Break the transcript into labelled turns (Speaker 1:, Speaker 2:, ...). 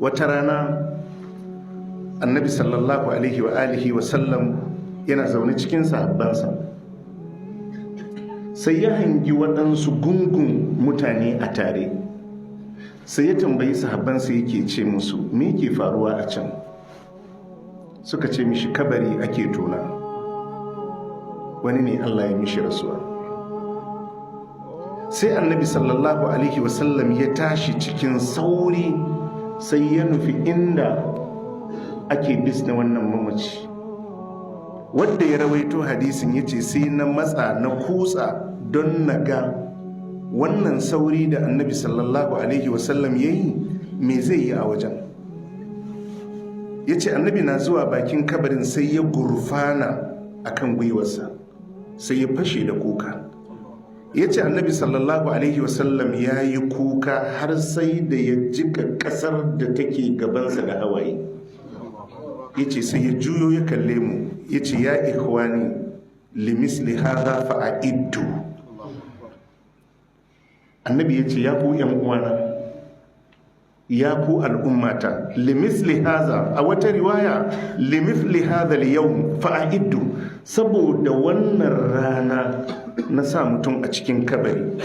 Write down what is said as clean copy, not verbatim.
Speaker 1: Wata rana Annabi sallallahu alaihi wa alihi wa sallam yana zaune cikin sahabbansa, sai ya hangi waɗansu gungun mutane a tare. Sai ya tambayi sahabbansa, yake ce musu, "Me ke faruwa a can?" Suka ce mishi, "Kabari ake tona, wani ne Allah ya mishi rasuwa." Sai Annabi sallallahu alaihi wasallam ya tashi cikin sauri, sai ya nufi inda ake bisne wannan mamaci. Wadda ya rawaito hadisin ya ce, "Sai na matsa na kutsa don na ga wannan sauri da Annabi sallallahu alaihi wasallam ya yi, me zai yi a wajen?" Ya ce Annabi na zuwa bakin kabarin, sai ya gurfana akan gwiwarsa, sai ya fashe da kuka. Ya ce Annabi sallallahu alaihi wasallam ya yi kuka har sai da ya jika kasar da take gabansa da hawaye. Ya ce sai ya juyo ya kalle mu, ya ce, "Ya ikhwani, limisli hadha fa'iddu." Annabi ya ce, "Ya ku yan uwana, ya ku al'ummata, limisli haza," a wata riwaya, "limithli hadha al-yawm fa'iddu." Saboda wannan rana na sa mutum a cikin kabari,